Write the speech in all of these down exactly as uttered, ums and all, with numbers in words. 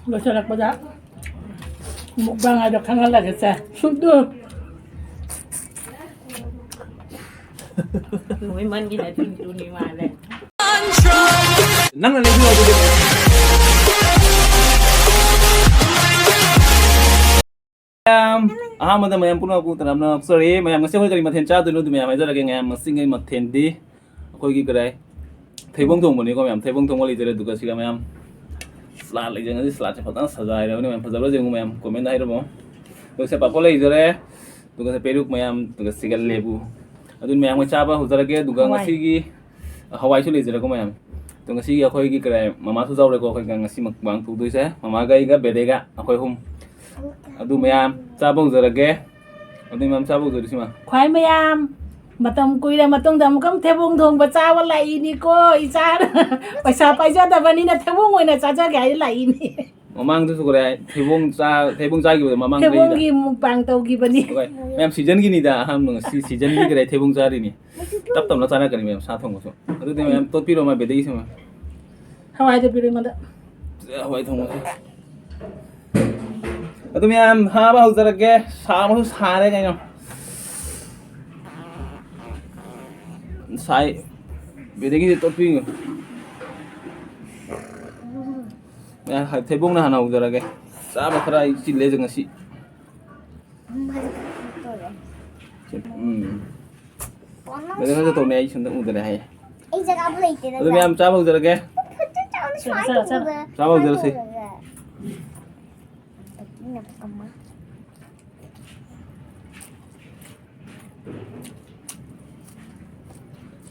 ꯂꯣꯏꯁꯤꯜꯂꯛꯄꯗ ꯃꯨꯛꯕꯥꯡ ꯍꯥꯏꯗꯣ ꯈꯪꯍꯜꯂꯒꯦꯁꯦ꯫ ꯁꯨꯗꯨ꯫ ꯅꯣꯏꯃꯟꯒꯤꯅ ꯇꯨꯅꯤ ꯃꯥꯜꯂꯦ꯫ ꯅꯪꯅ ꯂꯩꯕꯤꯌꯨ ꯑꯗꯨꯗꯤ꯫ ꯃꯌꯥꯝ, ꯑꯍꯥꯟꯕꯗ ꯃꯌꯥꯝ ꯄꯨꯝꯅꯃꯛꯄꯨ ꯇꯔꯥꯝꯅ ꯑꯣꯛꯆꯔꯤ꯫ ꯃꯌꯥꯝ, ꯉꯁꯤ ꯑꯩꯈꯣꯏ ꯀꯔꯤ ꯃꯊꯦꯜ ꯆꯥꯗꯣꯏꯅꯣ ꯑꯗꯨ ꯃꯌꯥꯝ ꯍꯥꯏꯖꯔꯒꯦ꯫ ꯃꯌꯥꯝ, ꯉꯁꯤꯒꯤ ꯃꯊꯦꯜꯗꯤ ꯑꯩꯈꯣꯏꯒꯤ ꯀꯔꯤ ꯊꯩꯕꯣꯡ ꯊꯣꯡꯕꯅꯤꯀꯣ ꯃꯌꯥꯝ꯫ ꯊꯩꯕꯣꯡ ꯊꯣꯡꯕ ꯂꯩꯖꯔꯦ꯫ ꯑꯗꯨꯒ ꯁꯤꯒ ꯃꯌꯥꯝ ꯁꯂꯥꯗ ꯂꯩꯖꯔꯦ꯫ ꯉꯁꯤ ꯁꯂꯥꯗꯁꯦ ꯐꯖꯅ ꯁꯖꯥꯏꯔꯕꯅꯤ ꯃꯌꯥꯝ꯫ ꯐꯖꯕ꯭ꯔꯥ ꯌꯦꯡꯉꯨ ꯃꯌꯥꯝ, ꯀꯣꯃꯦꯟꯗ ꯍꯥꯏꯔꯝꯃꯣ꯫ ꯑꯗꯨꯒ ꯁꯦ ꯄꯥꯐꯣꯔ ꯂꯩꯖꯔꯦ꯫ ꯑꯗꯨꯒ ꯁꯦ ꯄꯦꯔꯨꯛ ꯃꯌꯥꯝ, ꯑꯗꯨꯒ ꯁꯤꯒ ꯂꯦꯕꯨ꯫ ꯑꯗꯨꯅ ꯃꯌꯥꯝ ꯍꯣꯏ ꯆꯥꯕ ꯍꯧꯖꯔꯒꯦ꯫ ꯑꯗꯨꯒ ꯍꯋꯥꯏ꯫ ꯉꯁꯤꯒꯤ ꯍꯋꯥꯏꯁꯨ ꯂꯩꯖꯔꯦꯀꯣ ꯃꯌꯥꯝ꯫ ꯑꯗꯣ ꯉꯁꯤꯒꯤ ꯑꯩꯈꯣꯏꯒꯤ ꯀꯔꯤ ꯃꯃꯥꯁꯨ ꯌꯥꯎꯔꯦꯀꯣ ꯑꯩꯈꯣꯏꯒ ꯉꯁꯤ ꯃꯨꯛꯕꯥꯡ ꯇꯧꯗꯣꯏꯁꯦ꯫ ꯃꯃꯥꯒ ꯑꯩꯒ ꯕꯦꯗꯦꯒ ꯑꯩꯈꯣꯏ ꯑꯍꯨꯝ꯫ ꯑꯗꯨ ꯃꯌꯥꯝ ꯆꯥꯕ ꯍꯧꯖꯔꯒꯦ꯫ ꯑꯗꯨ ꯃꯌꯥꯝ ꯆꯥꯕ ꯍꯧꯖꯔꯁꯤ ꯃꯥ꯫ ꯈ꯭ꯋꯥꯏ ꯃꯌꯥꯝ, ꯃꯇꯝ ꯀꯨꯏꯔ ꯃꯇꯨꯡꯗ ꯑꯃꯨꯛꯀ ꯊꯩꯕꯣꯡ ꯊꯣꯡꯕ ꯆꯥꯕ ꯂꯥꯛꯏꯅꯤꯀꯣ꯫ ꯏꯆꯥ ꯄꯩꯁꯥ ꯄꯥꯏꯖꯗꯕꯅꯤꯅ ꯊꯩꯕꯣꯡ ꯑꯣꯏꯅ ꯆꯥꯖꯒꯦ ꯍꯥꯏꯅ ꯂꯥꯛꯏꯅꯤ꯫ ꯃꯃꯥꯡꯗꯁꯨ ꯀꯔꯤ ꯊꯩꯕꯣꯡ ꯆꯥ-, ꯊꯩꯕꯣꯡ ꯆꯥꯈꯤꯕꯗꯣ ꯃꯃꯥꯡ ꯆꯍꯤꯗ꯫ ꯊꯩꯕꯣꯡꯒꯤ ꯃꯨꯛꯕꯥꯡ ꯇꯧꯈꯤꯕꯅꯤ꯫ ꯍꯣꯏ꯫ ꯃꯌꯥꯝ ꯁꯤꯖꯟꯒꯤꯅꯤꯗ ꯑꯍꯥꯟꯕ ꯉꯁꯤ ꯁꯤꯖꯟꯒꯤ ꯀꯔꯤ ꯊꯩꯕꯣꯡ ꯆꯥꯔꯤꯅꯤ꯫ ꯇꯞ ꯇꯞꯅ ꯆꯥꯅꯔꯛꯀꯅꯤ ꯃꯌꯥꯝ ꯁꯥ ꯊꯣꯡꯕꯁꯨ꯫ ꯑꯗꯨꯗꯤ ꯃꯌꯥꯝ ꯇꯣꯠꯄꯤꯔꯣ ꯃꯥ ꯕꯦꯗꯦꯒꯤꯁꯦ ꯃꯥ꯫ ꯍꯋꯥꯏꯗꯣ ꯄꯤꯔꯣ ꯑꯩꯉꯣꯟꯗ꯫ ꯍꯋꯥꯏ ꯊꯣꯡꯕꯁꯦ꯫ ꯑꯗꯨ ꯃꯌꯥꯝ ꯍꯥꯕ ꯍꯧꯖꯔꯒꯦ꯫ ꯁꯥꯕꯁꯨ ꯁꯥꯔꯦ ꯀꯩꯅꯣ꯫ ꯁꯥꯏ꯫ ꯕꯦꯗꯦꯒꯤꯁꯦ ꯇꯣꯠꯄꯤꯌꯨ꯫ ꯑꯦ, ꯊꯩꯕꯣꯡꯅ ꯍꯥꯟꯅ ꯍꯧꯖꯔꯒꯦ꯫ ꯆꯥꯕ ꯈꯔ ꯑꯩ ꯆꯤꯜꯂꯦ ꯉꯁꯤ꯫ ꯎꯝ꯫ ꯕꯦꯗꯦ ꯈꯔ ꯇꯧꯅꯦ, ꯑꯩ ꯁꯣꯝꯗ ꯎꯗꯔꯦ ꯍꯥꯏꯌꯦ꯫ ꯑꯩ ꯖꯒꯥꯕꯨ ꯂꯩꯇꯦꯗ꯫ ꯑꯗꯨ ꯃꯌꯥꯝ ꯆꯥꯕ ꯍꯧꯖꯔꯒꯦ꯫ ꯆꯥꯔꯣ, ꯆꯥꯔꯣ, ꯆꯥꯔꯣ꯫ ꯆꯥꯕ ꯍꯧꯖꯔꯁꯤ꯫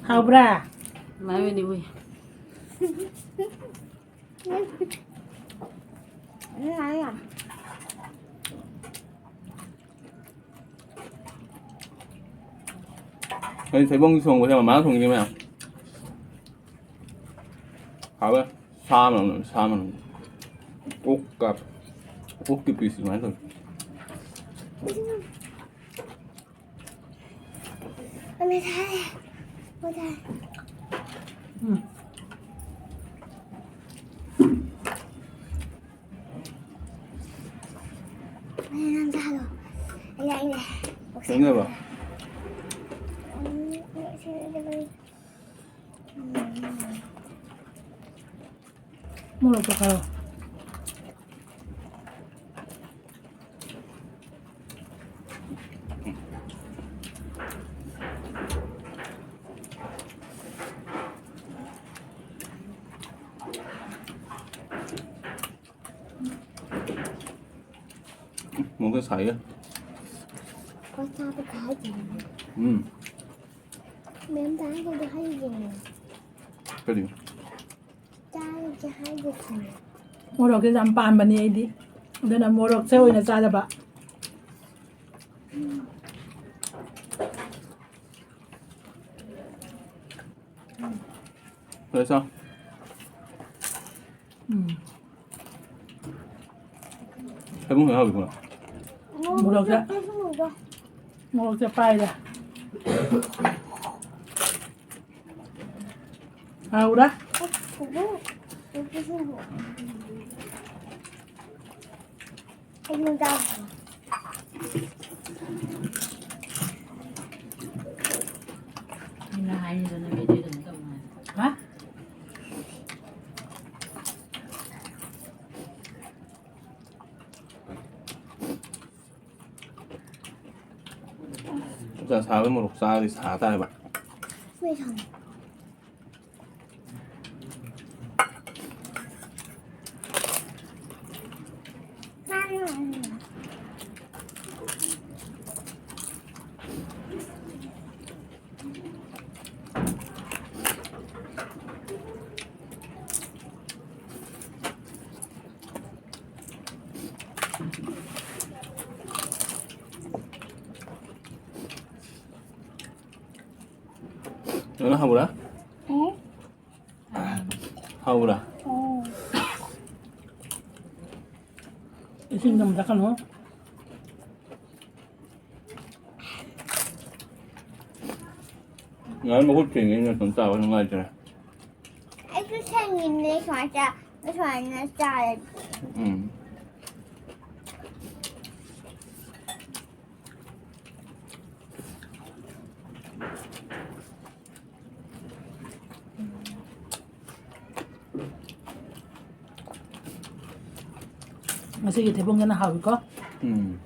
ꯍꯥꯎꯕ꯭ꯔꯥ? ꯃꯥꯏ ꯑꯣꯏꯅ ꯎꯏ꯫ ꯑꯩ ꯊꯩꯕꯣꯡ ꯊꯣꯡꯕꯁꯦ ꯃꯃꯥꯅ ꯊꯣꯡꯉꯤꯅꯦ ꯃꯌꯥꯝ꯫ ꯍꯥꯎꯋꯦ꯫ ꯁꯥ ꯃꯅꯝ, ꯁꯥ ꯃꯅꯝ꯫ ꯑꯣꯛꯀ, ꯑꯣꯛꯀꯤ ꯄꯤꯁ ꯑꯗꯨꯃꯥꯏꯅ ꯇꯧꯋꯤ꯫ ꯎꯝ꯫ ꯈꯪꯅꯕ꯫ ꯃꯣꯔꯣꯛꯇꯣ ꯈꯔ꯫ ꯃꯣꯔꯣꯛꯁꯦ ꯁꯥꯏꯌꯦ꯫ ꯄꯣꯠ ꯆꯥꯕ ꯀꯥꯏꯗꯦ꯫ ꯎꯝ꯫ ꯃꯌꯥꯝ ꯆꯥꯔꯒꯗꯤ ꯍꯥꯏꯒꯦ꯫ ꯀꯔꯤ? ꯆꯥꯔꯒꯦ ꯍꯥꯏꯒꯦ꯫ ꯃꯣꯔꯣꯛꯁꯦ ꯌꯥꯝ ꯄꯥꯝꯕꯅꯤ ꯑꯩꯗꯤ, ꯑꯗꯨꯅ ꯃꯣꯔꯣꯛꯁꯦ ꯑꯣꯏꯅ ꯆꯥꯗꯕ꯫ ꯐꯖꯅ ꯆꯥꯎ꯫ ꯎꯝ꯫ ꯊꯩꯕꯣꯡ ꯌꯥꯎꯔꯤꯕꯣ? ꯃꯣꯔꯣꯛꯁꯦ, ꯃꯣꯔꯣꯛꯁꯦ ꯄꯥꯏꯔꯦ꯫ ꯍꯥꯎꯔꯦ꯫ ꯑꯩꯉꯣꯟꯗ ꯑꯩꯅ ꯍꯥꯏꯔꯤꯗꯨꯅ ꯚꯤꯗꯤꯑꯣꯗꯨꯅ ꯇꯧꯅꯤ꯫ ꯍꯥ? ꯅꯨꯡꯁꯥ ꯁꯥꯕꯩ ꯃꯣꯔꯣꯛ ꯆꯥꯔꯗꯤ ꯁꯥ ꯇꯥꯔꯦꯕ꯫ ꯃꯩ ꯊꯥꯟ꯫ ꯅꯪꯅ ꯍꯧꯕ꯭ꯔꯥ? ꯎꯝ꯫ ꯍꯧꯕ꯭ꯔꯥ? ꯎꯝ꯫ ꯏꯁꯤꯡ ꯌꯥꯝ ꯊꯛꯀꯅꯨ꯫ ꯉꯥꯏ ꯃꯍꯨꯠ ꯊꯦꯡꯉꯦ, ꯅꯊꯟ ꯆꯥꯕ ꯅꯨꯡꯉꯥꯏꯇ꯭ꯔꯦ꯫ ꯑꯩꯁꯨ ꯊꯦꯡꯉꯤꯅꯦ, ꯁꯨꯃꯥꯏꯅ ꯆꯥ-, ꯁꯨꯃꯥꯏꯅ ꯆꯥꯔꯗꯤ꯫ ꯎꯝ꯫ ꯉꯁꯤꯒꯤ ꯊꯩꯕꯣꯡꯁꯤꯅ ꯍꯥꯎꯋꯤꯀꯣ꯫ ꯎꯝ꯫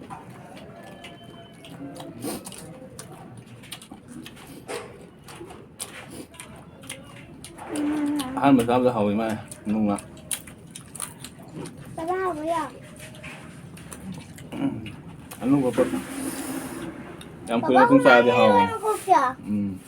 ꯑꯍꯥꯟꯕ ꯆꯥꯕꯗ ꯍꯥꯎꯋꯤ ꯃꯥꯅꯦ, ꯅꯨꯡꯅ꯫ ꯆꯥꯕ ꯍꯥꯎꯕ ꯌꯥ꯫ ꯑꯅꯧꯕ ꯄꯣꯠ꯫ ꯌꯥꯝ ꯀꯨꯏꯅ ꯁꯨꯝ ꯆꯥꯔꯗꯤ ꯍꯥꯎꯋꯦ꯫ ꯎꯝ꯫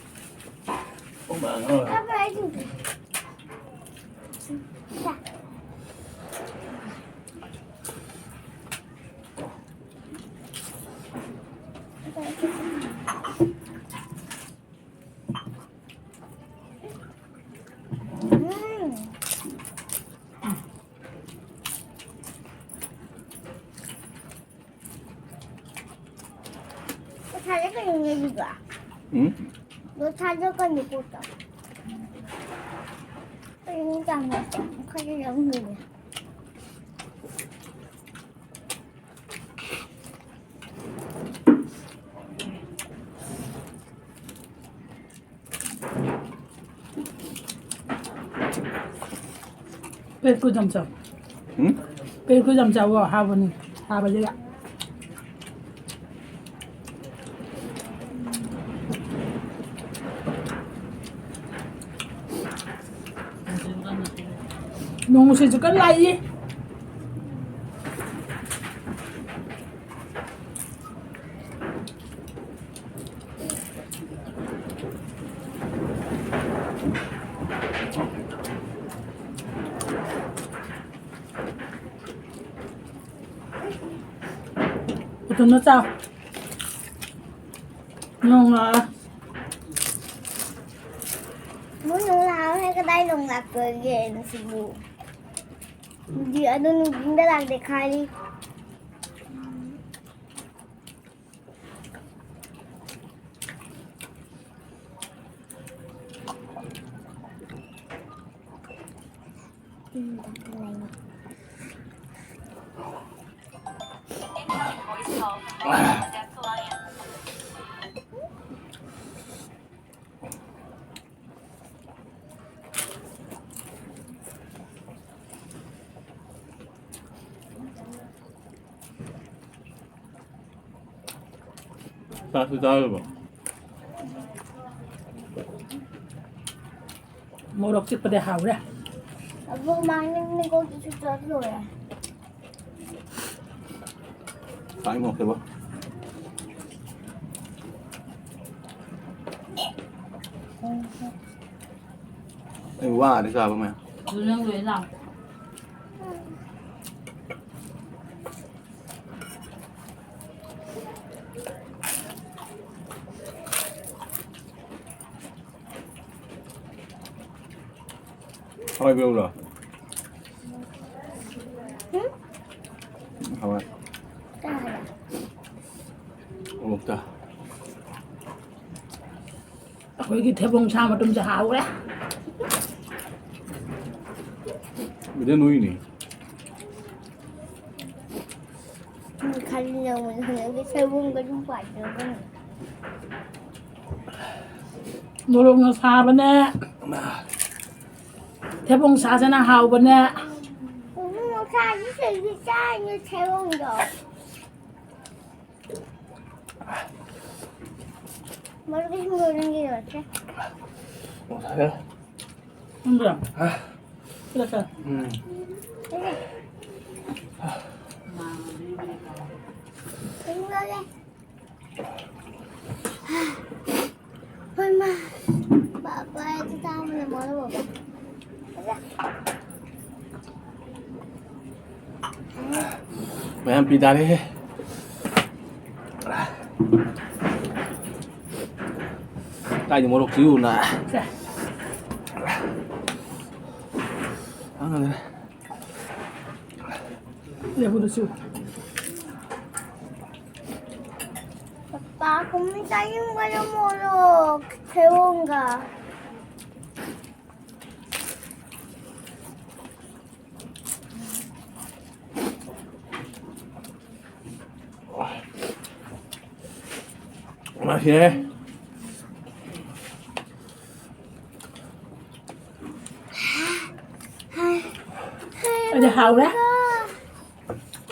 ꯅꯣꯏ ꯊꯥꯖ ꯀꯩꯅꯣ ꯂꯩꯔꯤꯕ? ꯎꯝ? ꯅꯣꯏ ꯊꯥꯖ ꯀꯩꯅꯣ ꯄꯣꯠꯇꯣ? ꯀꯩꯅꯣ ꯆꯥꯃꯁ ꯈꯔ ꯂꯧꯅꯤꯡꯉꯦ꯫ ꯄꯦꯔꯨꯛꯀ ꯌꯥꯝ ꯆꯥꯎ꯫ ꯎꯝ? ꯄꯦꯔꯨꯛꯀ ꯌꯥꯝ ꯆꯥꯎꯋꯣ, ꯍꯥꯎꯕꯅꯤ, ꯁꯥꯕꯁꯤꯗ꯫ ꯅꯣꯡ ꯅꯨꯡꯁꯤꯠꯁꯨ ꯀꯟꯅ ꯂꯥꯛꯏ꯫ ꯎꯊꯨꯝꯅ ꯆꯥꯎ꯫ ꯅꯣꯡ ꯂꯥꯛꯑꯣ꯫ ꯃꯣꯏ ꯅꯣꯡ ꯂꯥꯛꯑꯣ ꯍꯥꯏ ꯀꯗꯥꯏ ꯅꯣꯡ ꯂꯥꯛꯇꯣꯏꯒꯦ ꯉꯁꯤꯕꯨ? ꯅꯨꯡꯊꯤꯟ, ꯑꯗꯨ ꯅꯨꯡꯊꯤꯟꯗ ꯂꯥꯛꯇꯦ ꯈꯥꯏꯔꯤ꯫ ꯆꯥꯁꯨ ꯆꯥꯔꯨꯕ꯫ ꯃꯣꯔꯣꯛ ꯆꯤꯛꯄꯗꯤ ꯍꯥꯎꯔꯦ꯫ ꯑꯕꯣꯛ ꯃꯥꯡꯅꯤꯡꯅ ꯀꯣꯛꯇꯁꯨ ꯆꯠꯂꯣꯏꯔꯦ꯫ ꯇꯥꯏ ꯃꯣꯔꯣꯛꯁꯦꯕꯣ꯫ ꯑꯩ ꯋꯥꯔꯦ ꯆꯥꯕ ꯃꯌꯥꯝ꯫ ꯑꯗꯨ ꯅꯪ ꯂꯣꯏ ꯂꯥꯛꯑꯣ꯫ ꯍꯋꯥꯏ ꯄꯤꯔꯛꯎꯔꯣ? ꯍꯨꯝ? ꯍꯋꯥꯏ꯫ ꯆꯥꯔꯦ꯫ ꯑꯣꯛꯇ꯫ ꯑꯩꯈꯣꯏꯒꯤ ꯊꯩꯕꯣꯡ ꯁꯥ ꯃꯇꯨꯝꯁꯦ ꯍꯥꯎꯔꯦ꯫ ꯕꯤꯗꯤꯑꯣ ꯅꯣꯏꯅꯦ꯫ ꯎꯝ, ꯈꯜꯂꯤ ꯅꯪꯉꯣꯟꯗ ꯍꯟꯗꯛꯇꯤ ꯁꯣꯏꯕꯨꯝꯒ ꯑꯗꯨꯝ ꯄꯥꯏꯖꯕꯅꯦ꯫ ꯃꯣꯔꯣꯛꯅ ꯁꯥꯕꯅꯦ꯫ ꯊꯩꯕꯣꯡ ꯁꯥꯁꯤꯅ ꯍꯥꯎꯕꯅꯦ꯫ ꯎꯝ, ꯁꯥꯁꯤ ꯁꯤꯁꯤ ꯆꯥꯏꯅꯦ ꯊꯩꯕꯣꯡꯗꯣ꯫ ꯃꯔꯨꯞꯀꯤ ꯁꯤꯡꯖꯨ ꯅꯪꯒꯤ ꯌꯧꯔꯛꯇ꯭ꯔꯦ꯫ ꯉꯁꯥꯏ ꯈꯪꯕ꯭ꯔꯥ? ꯍꯥ? ꯁꯤꯗ ꯁꯦ꯫ ꯎꯝ꯫ ꯁꯤꯗ꯫ ꯁꯤꯗ꯫ ꯍꯣꯏ, ꯃꯥ꯫ ꯕꯥꯕꯥ, ꯑꯗꯨ ꯆꯥꯕꯅ ꯃꯔꯣꯜ ꯑꯃ꯫ ꯃꯌꯥꯝ ꯄꯤ ꯇꯥꯔꯦꯍꯦ꯫ ꯀꯥꯏꯗ ꯃꯣꯔꯣꯛꯁꯤ ꯌꯨꯅ꯫ ꯁꯦ꯫ ꯈꯪꯗ꯭ꯔꯦ꯫ ꯂꯦꯕꯨꯗꯨꯁꯨ꯫ ꯄꯄꯥ, ꯀꯨꯝꯍꯩ ꯆꯥꯅꯤꯡꯕꯅ ꯃꯣꯔꯣꯛ ꯊꯩꯕꯣꯡꯒ꯫ ꯃꯥꯁꯦ꯫ ꯑꯗꯨ ꯍꯥꯎꯔꯦ?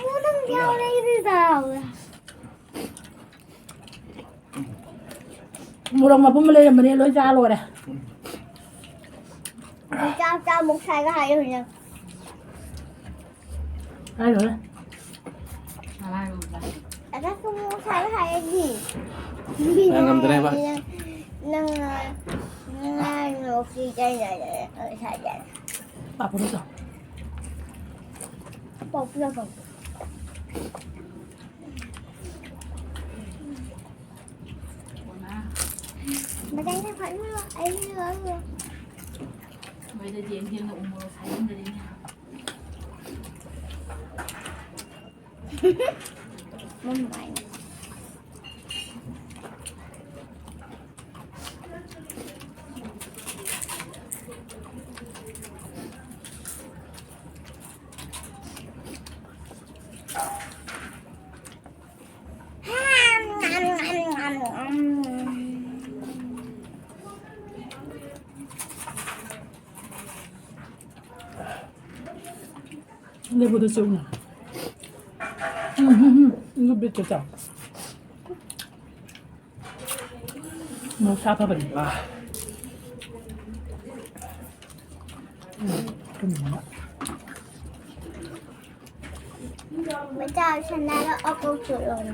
ꯃꯣꯔꯣꯛ ꯌꯥꯎꯔꯦ, ꯑꯩꯗꯤ ꯆꯥꯎꯔꯦ꯫ ꯃꯣꯔꯣꯛ ꯃꯄꯨꯝ ꯑꯃ ꯂꯩꯔꯝꯕꯅꯦ, ꯂꯣꯏ ꯆꯥ ꯂꯣꯏꯔꯦ꯫ ꯆꯥ, ꯆꯥ, ꯃꯨꯛ ꯁꯥꯏꯒ ꯍꯥꯏꯌꯨ ꯍꯧꯖꯤꯛ꯫ ꯍꯥꯏꯔꯣꯏ꯫ ꯑꯗ ꯁꯨꯝ ꯃꯨꯛ ꯁꯥꯏꯒ ꯍꯥꯏꯔꯗꯤ꯫ ꯅꯪ ꯉꯝꯗ꯭ꯔꯦꯕ? ꯅꯪ, ꯅꯪ, ꯅꯪ ꯅꯣꯛꯁꯤ ꯆꯩ ꯆꯩ ꯆꯩ ꯁꯥꯏ ꯆꯩ꯫ ꯄꯥꯐꯣꯔꯗꯣ ꯆꯥꯎ꯫ ꯄꯥꯐꯣꯔ ꯆꯥꯎ꯫ ꯃꯇꯩꯅ ꯈ꯭ꯋꯥꯏ ꯃꯔꯨ, ꯑꯩ ꯃꯔꯨ꯫ ꯃꯣꯏꯗꯗꯤ ꯑꯦꯝ ꯗꯤ ꯑꯦꯝꯅ ꯎ ꯃꯣꯔꯣꯛ ꯁꯥꯏꯍꯟꯗꯔꯤꯅꯦ꯫ ꯃꯣꯏ ꯅꯨꯡꯉꯥꯏꯅꯤ꯫ ꯂꯦꯕꯨꯗꯣ ꯆꯨꯝꯅ꯫ ꯎꯝ, ꯎꯝ, ꯎꯝ꯫ ꯏꯪ ꯕꯤꯠꯇ ꯆꯥꯎ꯫ ꯃꯣꯔꯣꯛ ꯁꯥ ꯐꯕꯅꯤ꯫ ꯎꯝ, ꯊꯨꯝꯕ꯫ ꯃꯆꯥ ꯁꯅꯥꯒ ꯑꯣꯛ ꯆꯣꯠꯂꯣꯅꯦ꯫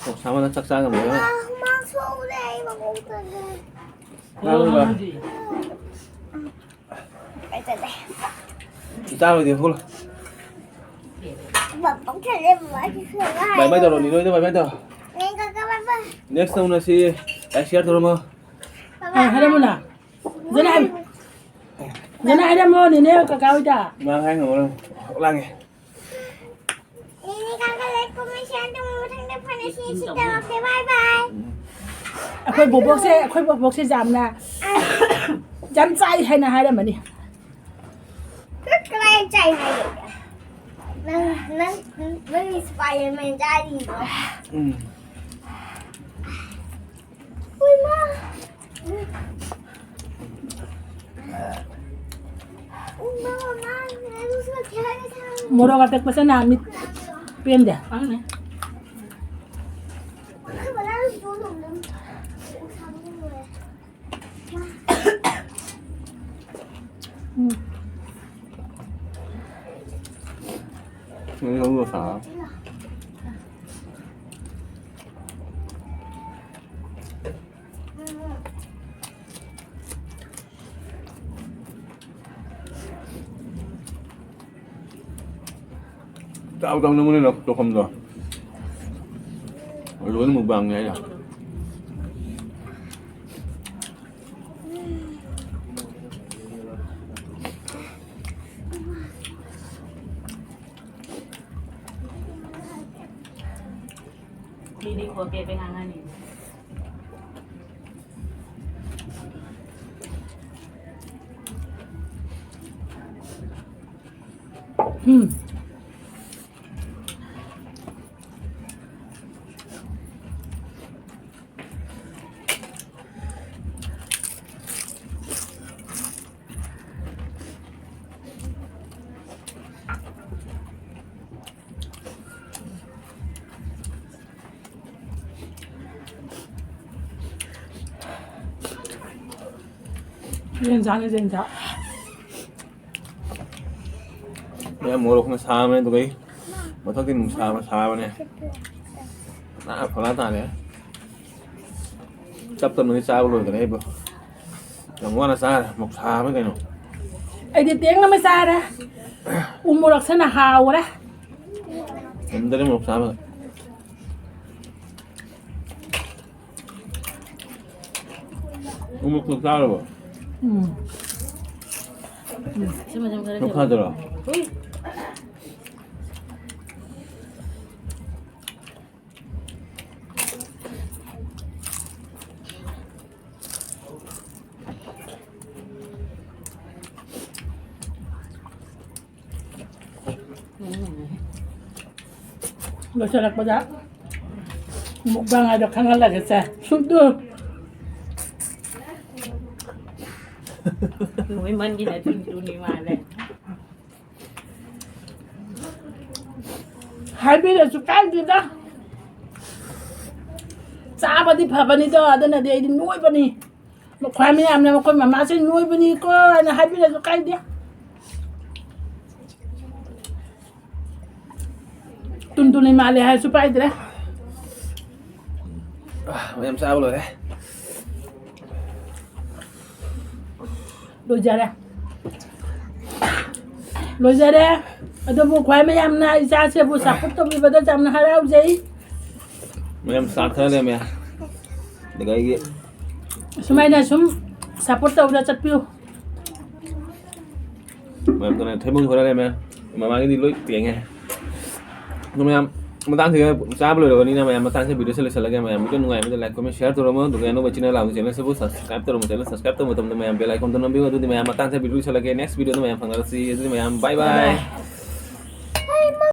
ꯀꯣꯛ ꯁꯥꯃꯟꯗꯅ ꯆꯥꯛ ꯆꯥ ꯉꯝꯃꯔꯣꯏ꯫ ꯑꯥ, ꯍꯨꯃꯥꯡ ꯁꯧꯔꯦ, ꯑꯩ ꯃꯀꯣꯛꯇꯒꯤ꯫ ꯉꯥꯡꯕ꯫ ꯀꯩ ꯇꯧꯗꯦ꯫ ꯆꯥꯔꯣꯏꯗꯤ ꯍꯧꯒꯠꯂꯣ꯫ ꯕꯕꯥ ꯄꯨꯛ ꯊꯜꯂꯦ, ꯕꯕꯥ ꯁꯤ ꯁꯨꯔꯒ ꯕꯥꯏ ꯕꯥꯏ ꯇꯧꯔꯣ, ꯍꯥꯏꯔꯣ꯫ ꯅꯤꯅꯣꯏꯗ ꯕꯥꯏ ꯕꯥꯏ ꯇꯧꯔꯣ꯫ ꯅꯦ ꯀꯀꯥ ꯕꯥꯏ ꯕꯥꯏ꯫ Next ꯇꯧꯅꯁꯤ꯫ Like, share ꯇꯧꯔꯝꯃꯣ꯫ ꯕꯕꯥ꯫ ꯑꯥ, ꯍꯥꯏꯔꯝꯃꯨꯅ꯫ ꯐꯖꯅ ꯍꯥꯏ-, ꯐꯖꯅ ꯍꯥꯏꯔꯝꯃꯣ, ꯅꯦꯅꯦ ꯀꯀꯥ ꯍꯣꯏꯗ꯫ ꯃꯥ ꯍꯥꯏ ꯉꯝꯃꯔꯣꯏ꯫ ꯂꯥꯡꯉꯦ꯫ ꯅꯦꯅꯦ ꯀꯀꯥ like, comment, share ꯇꯧꯕ ꯃꯊꯪꯗ ꯐꯪꯉꯁꯤ꯫ ꯁꯤ ꯇꯧꯔꯁꯦ꯫ Bye bye꯫ ꯑꯩꯈꯣꯏ ꯕꯣꯕꯣꯛꯁꯦ, ꯑꯩꯈꯣꯏ ꯕꯣꯕꯣꯛꯁꯦ ꯌꯥꯝꯅ, ꯌꯥꯝ ꯆꯥꯏ ꯍꯥꯏꯅ ꯍꯥꯏꯔꯝꯃꯅꯤ꯫ ꯀ-, ꯀꯃꯥꯏꯅ ꯆꯥꯏ ꯍꯥꯏꯒꯦ? ꯅꯪ, ꯅꯪ, ꯅꯪ Spiderman ꯆꯥꯔꯤꯕꯣ? ꯎꯝ꯫ ꯎꯏꯃꯥ! ꯃꯣꯔꯣꯛ ꯑꯇꯦꯛꯄꯁꯦ ꯅꯍꯥꯟ ꯃꯤꯠ ꯄꯦꯟꯗꯦ꯫ ꯈꯪꯅꯤ꯫ ꯎꯝ꯫ ꯎꯝ, ꯅꯪ ꯂꯣꯏꯁꯜꯂꯣ꯫ ꯆꯥꯎ ꯆꯥꯎ ꯅꯪꯉꯣꯟꯗ ꯇꯧꯐꯝꯗꯣ꯫ ꯂꯣꯏꯅ ꯃꯨꯛꯕꯥꯡꯅꯦ ꯍꯥꯏꯔꯣ꯫ ꯃꯤꯗꯤ ꯈꯣꯠ ꯄꯦꯠ ꯄꯦꯠ ꯉꯥꯡꯉꯅꯤ꯫ ꯎꯝ꯫ ꯌꯦꯟꯖꯥꯡꯅꯤ, ꯌꯦꯟꯖꯥꯡ꯫ ꯃꯌꯥꯝ ꯃꯣꯔꯣꯛꯅ ꯁꯥꯕꯅꯦ, ꯑꯗꯨꯒ ꯑꯩ ꯃꯊꯛꯇꯤ ꯅꯨꯡꯁꯥꯅ ꯁꯥꯕꯅꯦ꯫ ꯅꯥ ꯐꯅꯥ ꯇꯥꯔꯦ꯫ ꯇꯞ ꯇꯞꯅꯗꯤ ꯆꯥꯕ ꯂꯣꯏꯈ꯭ꯔꯦ ꯑꯩꯕꯨ꯫ ꯌꯥꯝ ꯋꯥꯅ ꯆꯥꯔꯦ, ꯃꯣꯔꯣꯛ ꯁꯥꯕꯅ ꯀꯩꯅꯣ꯫ ꯑꯩꯗꯤ ꯇꯦꯡ ꯑꯃ ꯆꯥꯔꯦ꯫ ꯎ ꯃꯣꯔꯣꯛꯁꯤꯅ ꯍꯥꯎꯔꯦ꯫ ꯉꯝꯗꯔꯦ ꯃꯣꯔꯣꯛ ꯆꯥꯕ꯫ ꯎ ꯃꯣꯔꯣꯛꯇꯣ ꯆꯥꯔꯕꯣ? ꯎꯝ꯫ ꯎꯝ, ꯁꯤ ꯃꯅꯝ ꯈꯔ ꯃꯣꯔꯣꯛ ꯈꯥꯗ꯭ꯔꯣ? ꯎꯏ꯫ ꯂꯣꯏꯁꯤꯜꯂꯛꯄꯗ ꯃꯨꯛꯕꯥꯡ ꯍꯥꯏꯗꯣ ꯈꯪꯍꯜꯂꯒꯦꯁꯦ꯫ ꯁꯨꯗꯨ꯫ ꯅꯣꯏꯃꯟꯒꯤꯅ ꯇꯨꯅꯤ ꯇꯨꯅꯤ ꯃꯥꯜꯂꯦ꯫ ꯍꯥꯏꯕꯤꯔꯁꯨ ꯀꯥꯏꯗꯦꯗ꯫ ꯆꯥꯕꯗꯤ ꯐꯕꯅꯤꯗꯣ, ꯑꯗꯨꯅꯗꯤ ꯑꯩꯗꯤ ꯅꯣꯏꯕꯅꯤ꯫ ꯃꯈꯣꯏ ꯃꯌꯥꯝꯅ ꯃꯈꯣꯏ ꯃꯃꯥꯁꯦ ꯅꯣꯏꯕꯅꯤꯀꯣ ꯍꯥꯏꯅ ꯍꯥꯏꯕꯤꯔꯁꯨ ꯀꯥꯏꯗꯦ꯫ ꯇꯨꯟ ꯇꯨꯅꯤ ꯃꯥꯜꯂꯦ ꯍꯥꯏꯔꯁꯨ ꯄꯥꯏꯗ꯭ꯔꯦ꯫ ꯃꯌꯥꯝ ꯆꯥꯕ ꯂꯣꯏꯔꯦ꯫ ꯂꯣꯏꯖꯔꯦ꯫ ꯂꯣꯏꯖꯔꯦ꯫ ꯑꯗꯨꯕꯨ ꯈ꯭ꯋꯥꯏ ꯃꯌꯥꯝꯅ ꯏꯆꯥꯁꯤꯕꯨ ꯁꯞꯄꯣꯔꯠ ꯇꯧꯕꯤꯕꯗ ꯌꯥꯝꯅ ꯍꯔꯥꯎꯖꯩ꯫ ꯃꯌꯥꯝ ꯆꯥꯛ ꯈꯔ ꯂꯩꯔꯝꯃꯦ꯫ ꯑꯗꯨꯒ ꯑꯩꯒꯤ ꯁꯨꯃꯥꯏꯅ ꯁꯨꯝ ꯁꯞꯄꯣꯔꯠ ꯇꯧꯔ ꯆꯠꯄꯤꯌꯨ꯫ ꯃꯌꯥꯝ ꯀꯩꯅꯣ ꯊꯩꯕꯣꯡ ꯈꯔ ꯂꯩꯔꯝꯃꯦ꯫ ꯃꯃꯥꯡꯒꯤꯗꯤ ꯂꯣꯏ ꯇꯦꯡꯉꯦ꯫ ꯑꯗꯨ ꯃꯌꯥꯝ ꯃꯇꯥꯡꯁꯤꯗ ꯆꯥꯕ ꯂꯣꯏꯔꯕꯅꯤꯅ ꯃꯌꯥꯝ ꯃꯇꯥꯡꯁꯤꯗ ꯚꯤꯗꯤꯑꯣꯁꯦ ꯂꯣꯏꯁꯤꯜꯂꯒꯦ꯫ ꯃꯌꯥꯝ ꯚꯤꯗꯤꯑꯣ ꯅꯨꯡꯉꯥꯏꯕꯗ like, comment, share ꯇꯧꯔꯝꯃꯣ꯫ ꯑꯗꯨꯒ ꯑꯅꯧꯕ ꯆꯦꯅꯦꯜ ꯂꯥꯛꯄ ꯆꯦꯅꯦꯜꯁꯤꯕꯨ subscribe ꯇꯧꯔꯝꯕ ꯆꯦꯅꯦꯜ subscribe ꯇꯧꯕ ꯃꯇꯝꯗ ꯃꯌꯥꯝ bell icon ꯗꯣ ꯅꯝꯕꯤꯌꯨ꯫ ꯑꯗꯨꯗꯤ ꯃꯌꯥꯝ ꯃꯇꯥꯡꯁꯤꯗ ꯚꯤꯗꯤꯑꯣ ꯂꯣꯏꯁꯤꯜꯂꯒꯦ꯫ Next ꯚꯤꯗꯤꯑꯣꯗ ꯃꯌꯥꯝ ꯐꯪꯅꯔꯁꯤ꯫ ꯑꯗꯨꯗꯤ ꯃꯌꯥꯝ bye bye꯫